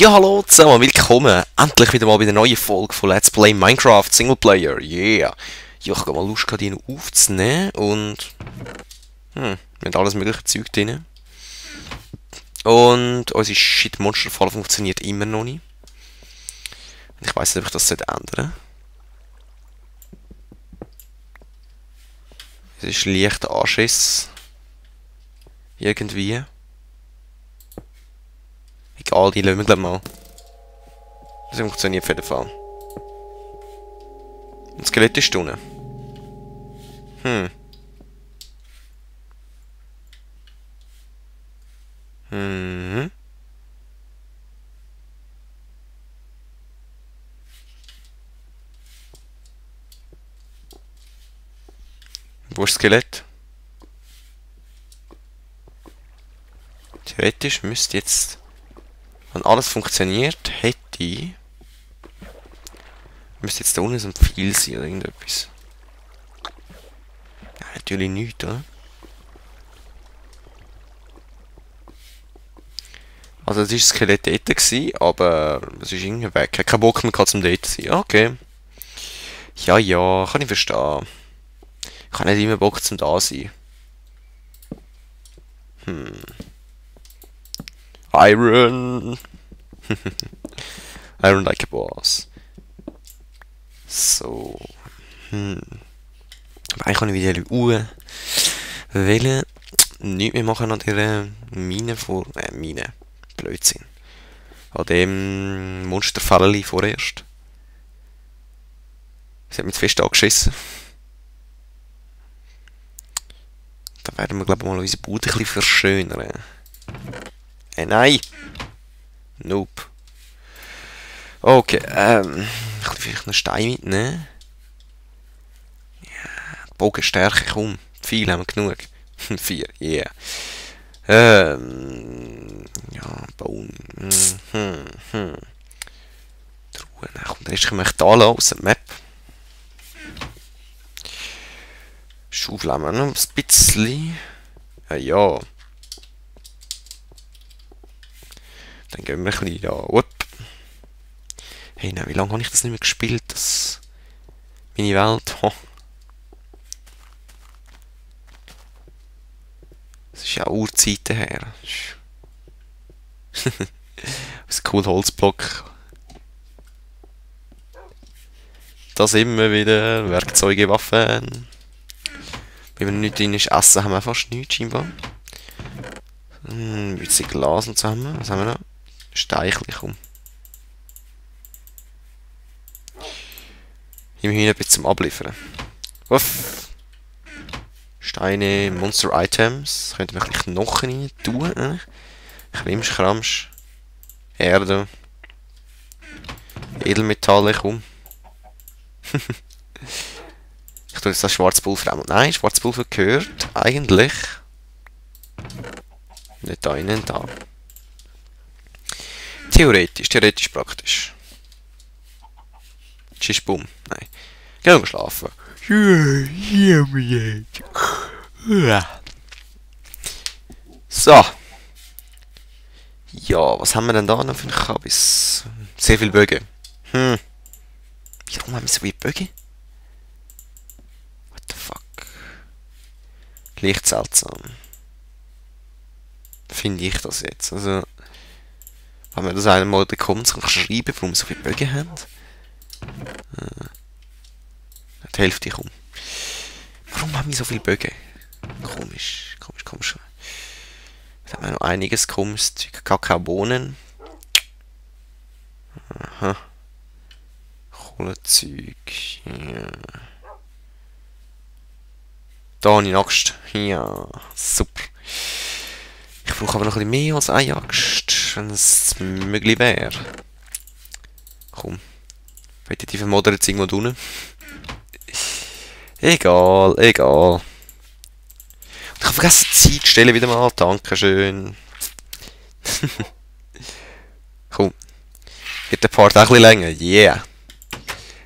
Ja, hallo zusammen, willkommen. Endlich wieder mal bei der neuen Folge von Let's Play Minecraft Singleplayer. Yeah. Ja, ich habe mal Lust, die noch aufzunehmen und wir haben alles mögliche Zeug drin. Und unsere Shit-Monster-Falle funktioniert immer noch nicht. Ich weiss nicht, ob ich das ändern sollte. Es ist leichter Anschiss. Irgendwie. Egal, die lassen wir gleich mal. Das funktioniert auf jeden Fall. Und das Skelett ist unten. Wo ist das Skelett? Theoretisch müsste jetzt, wenn alles funktioniert, müsste jetzt da unten so ein Pfeil sein oder irgendetwas. Ja, natürlich nichts, oder? Also es war das Skelett dort gewesen, aber es ist irgendwie weg. Ich habe keinen Bock mehr zum dort zu sein. Okay. Ja, ja, kann ich verstehen. Ich habe nicht immer Bock zum da sein. Iron. Iron like a boss. So. Aber eigentlich kann ich wieder Uhr wählen. Nichts mehr machen an dieser Mine vor. Mine. Blödsinn. An dem Monsterfälli vorerst. Das hat mich zu fest angeschissen. Da werden wir, glaube ich, mal unsere Bude ein bisschen verschönern. Nein! Nope. Okay, ich kann vielleicht einen Stein mitnehmen. Ja, Bogenstärke, komm. Viele haben wir genug. 4, yeah. Ja, bauen. Truhen. Komm, den Rest können wir da lassen, aus der Map. Schaufel haben wir noch ein bisschen. Ja. Dann gehen wir ein bisschen da. Upp. Hey, nein, wie lange habe ich das nicht mehr gespielt? Das... Meine Welt. Oh. Das ist ja Urzeiten her. Das ist ein cooler Holzblock. Da sind wir wieder. Werkzeuge, Waffen. Wenn nichts drin ist, essen haben wir fast nichts scheinbar. Ein bisschen Glas und so haben wir. Was haben wir noch? Steichli, komm. Immerhin etwas zum Abliefern. Uff. Steine, Monster-Items. Könnten wir ein bisschen Knochen rein tun. Krimsch-Kramsch. Erde. Edelmetalle, komm. Ich tue jetzt das Schwarzpulver auch. Nein, Schwarzpulver gehört eigentlich nicht da innen, da. Theoretisch praktisch. Tschüss, bumm. Nein. Gehen wir schlafen. So. Ja, was haben wir denn da noch für einen Kabis? Sehr viel Bögen. Warum haben wir so viele Bögen? What the fuck? Leicht seltsam. Finde ich das jetzt. Also, wenn wir das einmal bekommen, kann ich schreiben, warum wir so viele Bögen haben. Die Hälfte kommt. Warum haben wir so viele Bögen? Komisch. Da haben wir noch einiges komisches Zeug. Kakaobohnen. Aha. Kohlezeug. Ja. Da habe ich eine Axt. Ja, super. Ich brauche aber noch ein bisschen mehr als eine Axt, wenn es möglich wäre. Komm. Repetitive Modder jetzt irgendwo unten. Egal. Und ich habe vergessen, die Zeit zu stellen wieder mal. Dankeschön. Komm. Wird der Part auch ein bisschen länger. Yeah.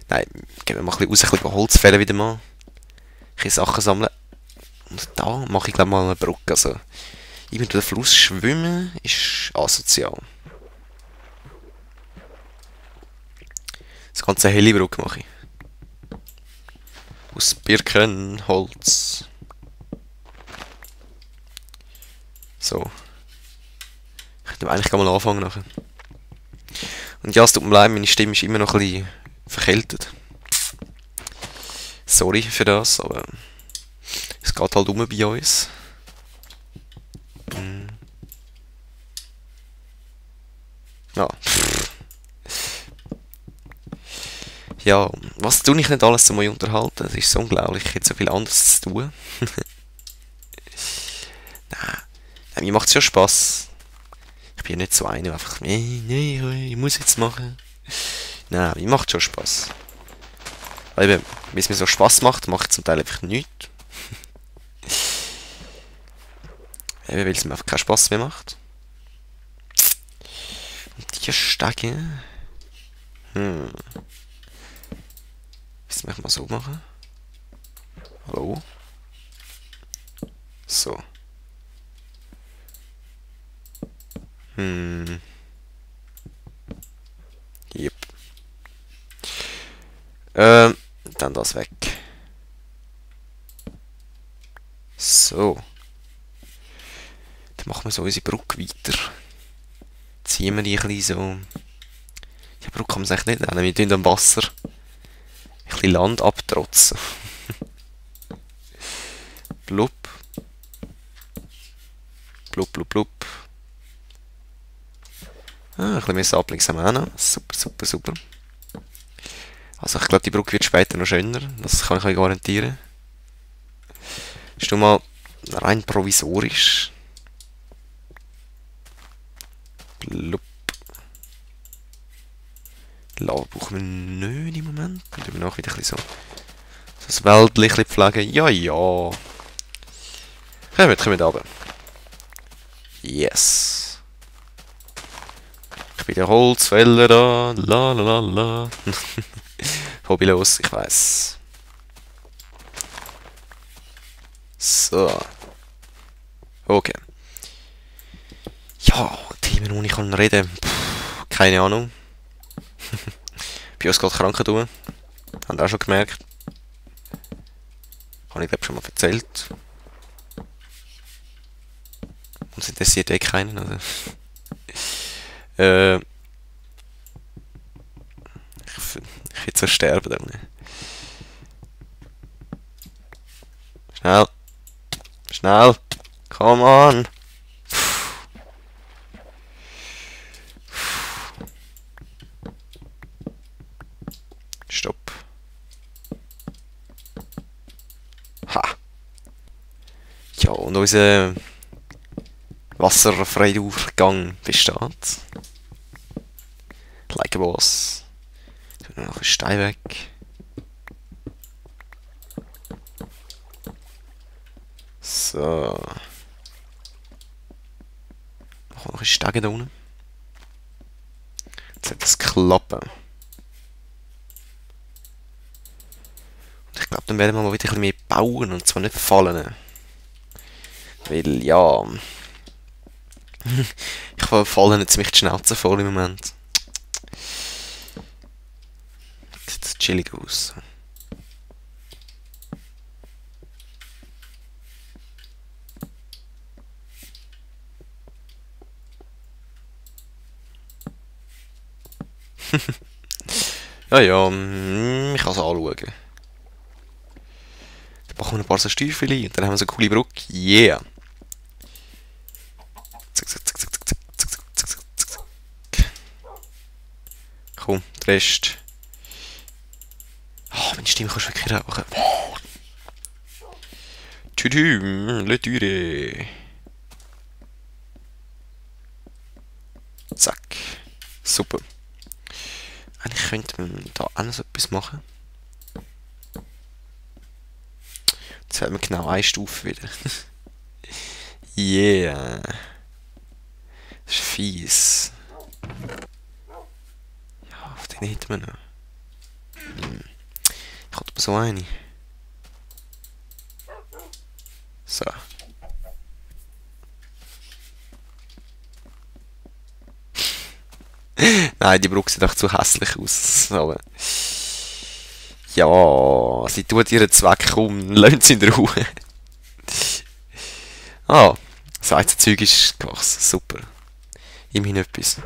Nein, gehen wir mal ein bisschen raus, ein bisschen Holz fällen wieder mal. Ein bisschen Sachen sammeln. Und da mache ich glaube mal eine Brücke. Also, über den Fluss schwimmen ist asozial. Das ganze helle Brücke mache ich. Aus Birkenholz. So. Ich könnte eigentlich mal anfangen nachher. Und ja, es tut mir leid, meine Stimme ist immer noch ein bisschen verkältet. Sorry für das, aber es geht halt um bei uns. Ja. Ja, was tue ich nicht alles zu mich unterhalten? Das ist so unglaublich, ich hätte so viel anderes zu tun. Nein, mir macht es schon Spass. Ich bin ja nicht so einer, der einfach, nee, ich muss jetzt machen. Nein, mir macht schon Spass. Weil eben, wenn es mir so Spass macht, mache ich zum Teil einfach nichts. Eben, weil es mir einfach keinen Spass mehr macht. Und die Stege. Jetzt möchte ich mal so machen. Hallo? So. Yep. Dann das weg. So. Dann machen wir so unsere Brücke weiter. Ziehen wir die ein bisschen so. Die Brücke kann man es eigentlich nicht nennen. Wir tun am Wasser ein bisschen Land abtrotzen. Blub. Blub, blub, blub. Ein bisschen mehr Saplings haben wir auch noch. Super, super, super. Also ich glaube, die Brücke wird später noch schöner. Das kann ich euch garantieren. Ist nun mal rein provisorisch. Blub. Lava brauchen wir nicht im Moment. Dann tun wir noch wieder ein bisschen so das Weltliche pflegen. Ja, ja. Kommt runter. Yes. Ich bin der Holzfäller da. La la la la. Hobbylos, ich weiß. So. Okay. Ja, Themen, wo ich kann reden. Puh, keine Ahnung. Bei uns geht Kranken tun. Habt ihr auch schon gemerkt. Habe ich glaube schon mal erzählt. Uns interessiert eh keinen, oder? Ich will so sterben da. Schnell. Schnell. Come on. Stopp. Ha. Ja, und unser Wasserfreidurchgang besteht. Like a boss. Tun wir noch einen Stein weg. So. Machen wir noch einen Stege da unten. Jetzt sollte das klappen. Und ich glaube, dann werden wir mal wieder ein bisschen mehr bauen und zwar nicht fallen. Weil, ja. Ich fallen jetzt ziemlich die Schnauze voll im Moment. Sieht das chillig aus. Ja, ja, ich kann es anschauen. Dann machen wir ein paar so Stiefel und dann haben wir so eine coole Brücke. Yeah! Zack, zack, zack, zack, zack, zack, zack, zack, zack, zack. Komm, der Rest. Oh, meine Stimme kannst du wirklich rauchen. Tüdüm, le Türe. Zack. Super. Eigentlich könnte man da auch noch so etwas machen. Jetzt haben wir genau eine Stufe wieder. Yeah. Das ist fies. Ja, auf den hätten wir noch. Ich hatte aber so eine. So. Nein, Nein, die Brücke sieht einfach zu hässlich aus. Aber ja, sie tut ihren Zweck kaum. Lasst sie in Ruhe. Ah, das Weizenzeug ist gewachsen. Super. Immerhin etwas.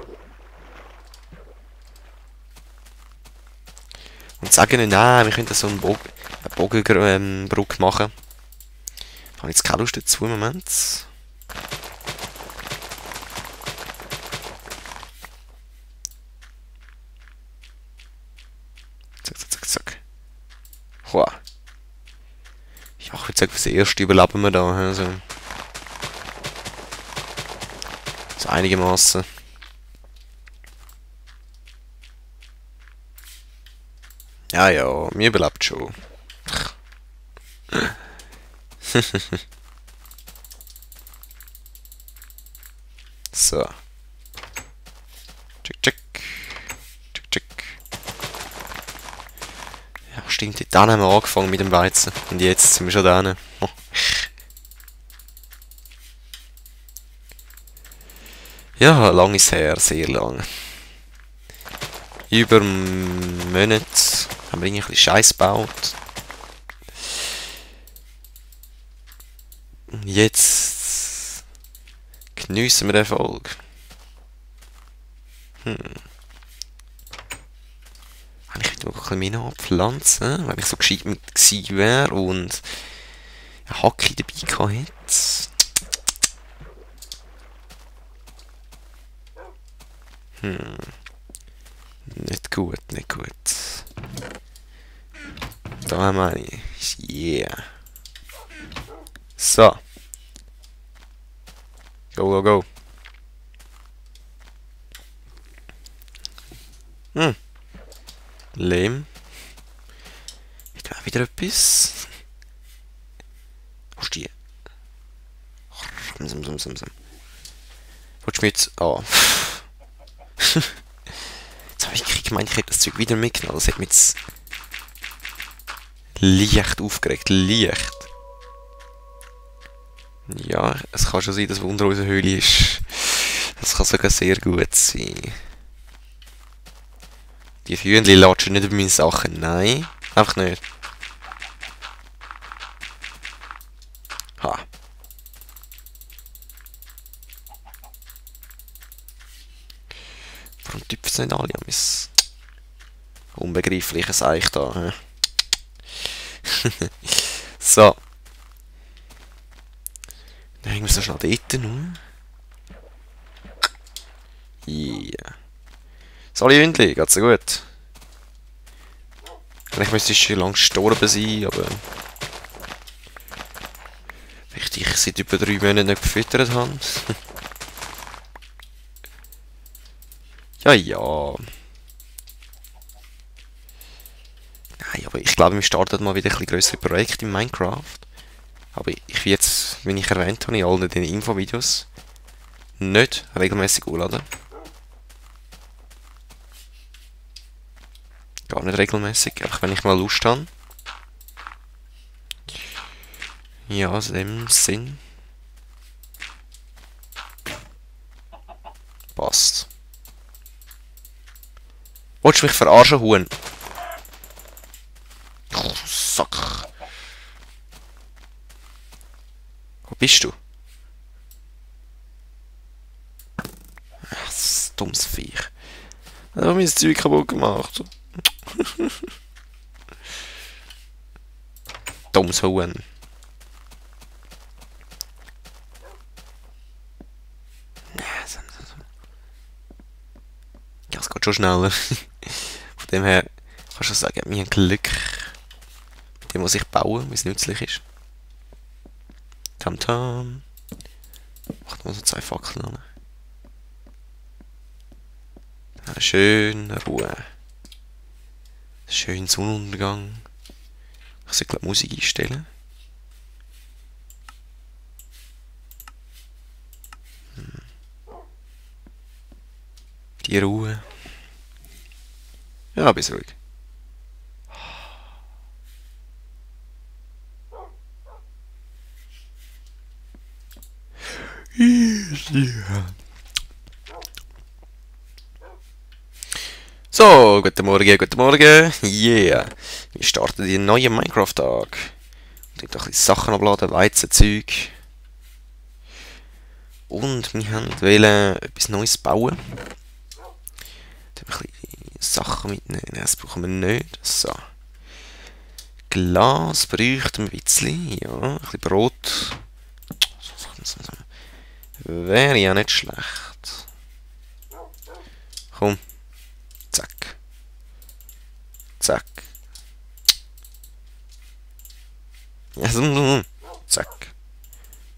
Und sagen nicht, nein, wir können da so eine Bogenbrücke machen. Ich habe jetzt keine Lust dazu im Moment. Zack, zack, zack, zack. Hoa. Ja, ich würde sagen, fürs Erste überleben wir da. Also, so einigermaßen. Ja, ja, mir überlebt schon. So. Check, check. Check, check. Ja, stimmt, dann haben wir angefangen mit dem Weizen. Und jetzt sind wir schon da. Oh. Ja, lang ist her, sehr lang. Über einen Monat haben wir irgendwie ein bisschen Scheiß gebaut. Und jetzt geniessen wir den Erfolg. Ich könnte noch ein bisschen mehr abpflanzen, wenn ich so gescheit gewesen wäre und eine Hacke dabei gehabt hätte. Nicht gut, nicht gut. Da haben wir eine. Yeah. So. Go, go, go. Lehm. Ich tue auch wieder etwas. Wo ist die? Willst du mir jetzt... Oh. Jetzt habe ich gemeint, ich hätte das Zeug wieder mitgenommen. Das hat mich jetzt leicht aufgeregt. Leicht. Ja, es kann schon sein, dass unter unserer Höhle ist. Das kann sogar sehr gut sein. Die Hühnchen latschen nicht über meine Sachen. Nein, einfach nicht. Ha. Warum tüpfen sie nicht alle an mein unbegreifliches Eich da? So. Dann hängen wir so schnell dort noch. Yeah. Sali Hündli, geht's dir gut? Vielleicht müsste ich schon lange gestorben sein, aber... Vielleicht ich seit über 3 Monaten nicht gefüttert habe. Ja, ja. Nein, aber ich glaube, wir starten mal wieder ein bisschen grössere Projekte in Minecraft. Aber ich will jetzt, wie ich erwähnt habe, in allen den Infovideos nicht regelmäßig hochladen. Gar nicht regelmäßig, einfach wenn ich mal Lust habe. Ja, also in dem Sinn. Passt. Wolltest du mich verarschen, Huhn? Oh, Sack. Wo bist du? Ach, das dummes Viech. Ich habe mein Zeug kaputt gemacht. Dummes Huhn. Ja, es geht schon schneller. Von dem her kannst du sagen, mir ein Glück. Mit dem, was ich baue, wie es nützlich ist. Tamtam. Macht mal so 2 Fackeln an. Ja, schön Ruhe. Schön Sonnenuntergang. Ich sollte glaube Musik einstellen. Die Ruhe. Ja, bist ruhig. Ja. So, guten Morgen, guten Morgen. Yeah. Wir starten den neuen Minecraft-Tag. Ich noch ein bisschen Sachen abladen, Weizenzeug. Und wir wollen etwas Neues bauen. Da ein bisschen Sachen mitnehmen. Das brauchen wir nicht. So. Glas bräuchten wir ein bisschen. Ja, ein bisschen Brot. Wäre ja nicht schlecht. Komm. Zack. Zack. Ja, zack.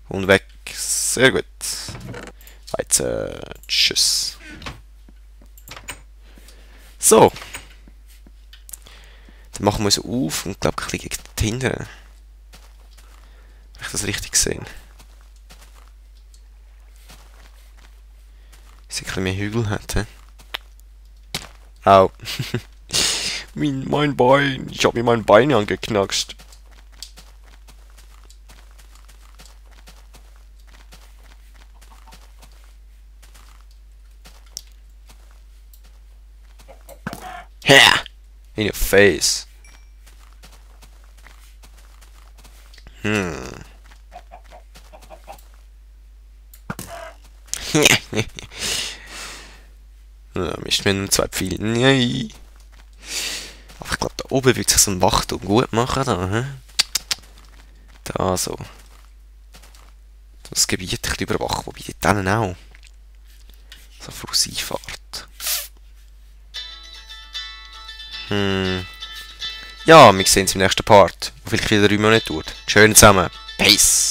Und weg. Sehr gut. Weizen. Tschüss. So. Dann machen wir uns auf und glaube ich ein bisschen gegen die Hintern. Habe ich das richtig gesehen? Dass ich ein bisschen mehr Hügel hat, hä? Au. mein Bein. Ich habe mir mein Bein angeknackst. Ha! In your face. Ja, Mist, wir haben nur 2 Pfeile. Nein. Aber ich glaube, da oben wird sich so ein Wachturm gut machen. Da, he? Da so. Das Gebiet ein bisschen überwachen, wobei die dann auch. So Flusseinfahrt. Ja, wir sehen uns im nächsten Part, wo vielleicht wieder 3 Monate dauert. Schön zusammen. Peace!